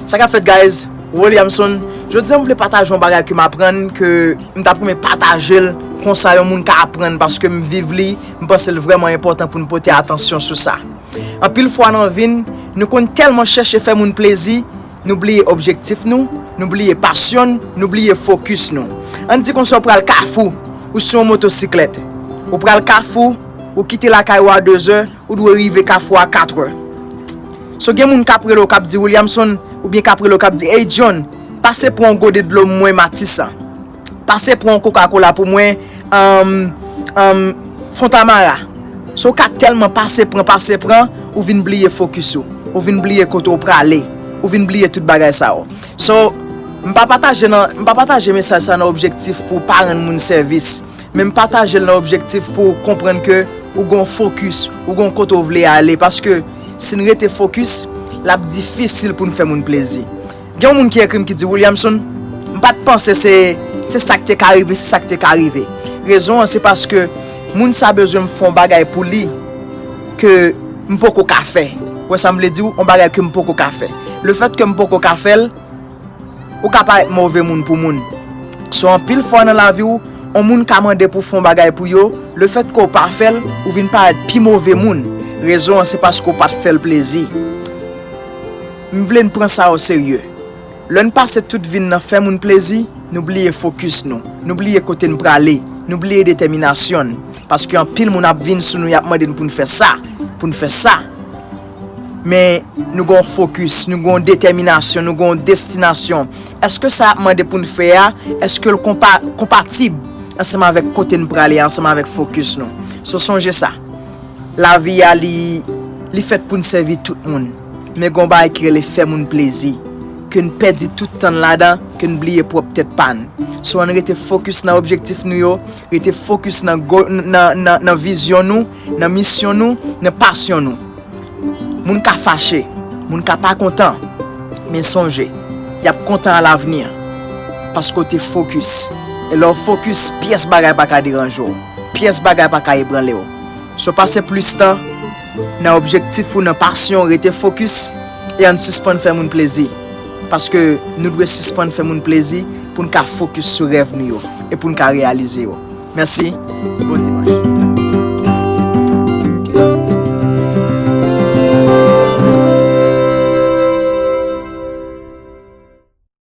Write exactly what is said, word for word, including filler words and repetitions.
Sa k ap fèt, guys? Williamson. Jodi a, m vle pataje yon bagay ke m aprann, ke m t ap renmen pataje l, konsa yon moun ka aprann, paske m viv li, m panse l vrèman enpòtan pou n pote atansyon sou sa. Anpil fwa nan vi n, nou konn tèlman chèche fè moun plezi, nou bliye objektif nou, nou bliye pasyon n, nou bliye fokis nou. Ann di konsa, w pral Kafou, ou sou yon motosiklèt. Ou pral Kafou, ou kite lakay ou a dezè, ou dwe rive Kafou a katrè. So, gen moun k ap rele w, k ap di, Williamson, oubyen k ap rele w, k ap di, "Ey John, pase pran yon gode dlo mwen Matisan. Pase pran yon Coca-Cola pou mwen, um, um, Fontamara." So, w ka tèlman pase pran, pase pran, ou vin bliye fokis ou. Ou vin bliye kote w prale. Ou vin bliye tout bagay sa yo. So, m pa pataje nan, m pa pataje mesaj sa nan objektif pou pa rann moun sèvis. Men m pataje l nan objektif pou w konprann ke ou gon fokis, ou gon kote w vle ale, paske si n rete fokis, l ap difisil pou n fè moun plezi. Gen yon moun ki ekri m ki di, "Williamson, m pa t panse se, se sa k te ka rive, se sa k te ka rive." Rezon an, se paske moun sa bezwen m fè yon bagay pou li ke m poko ka fè. Ou wè sa m vle di w? Yon bagay ke m poko ka fè. Lefètke m poko ka fè l, ou ka parèt move moun pou moun. So, anpil fwa nan lavi w, yon moun ka mande pou w fè yon bagay pou yo, lefètke w pa fè l, ou vin parèt pi move moun. Rezon an, se paske w pa t fè l plezi. M vle n pran sa oserye. Lè n pase tout vi n nan fè moun plezi, nou bliye fokis nou, nou bliye kote n prale, nou bliye detèminasyon n. Paske anpil moun ap vin sou nou, y ap mande n pou n fè sa, pou n fè sa. Men nou gon fokis, nou gon detèminasyon, nou gon destinasyon. Èske sa y ap mande pou n fè a, èske l konpa, konpatib ansanm avèk kote n prale, ansanm avèk fokis nou? So, sonje sa. Lavi a, li, li fèt pou n sèvi tout moun. Men gon bagay ki rele fè moun plezi, ke n pèdi tout tan n ladan, ke n bliye pwòp tèt pa n. So, ann rete fokis nan objektif nou yo, rete fokis nan, nan, nan, nan vizyon nou, nan misyon nou, nan pasyon nou. Moun ka fache, moun ka pa kontan, men sonje, y ap kontan alavni, paske w te fokis. E lè w fokis, pyès bagay pa ka deranje w, pyès bagay pa ka ebranle w. So, pase plis tan nan objektif ou, nan pasyon, rete fokis, e ann sispann fè moun plezi. Paske nou dwe sispann fè moun plezi pou n ka fokis sou rèv nou yo e pou n ka reyalize yo. Mèsi. Bon dimanch.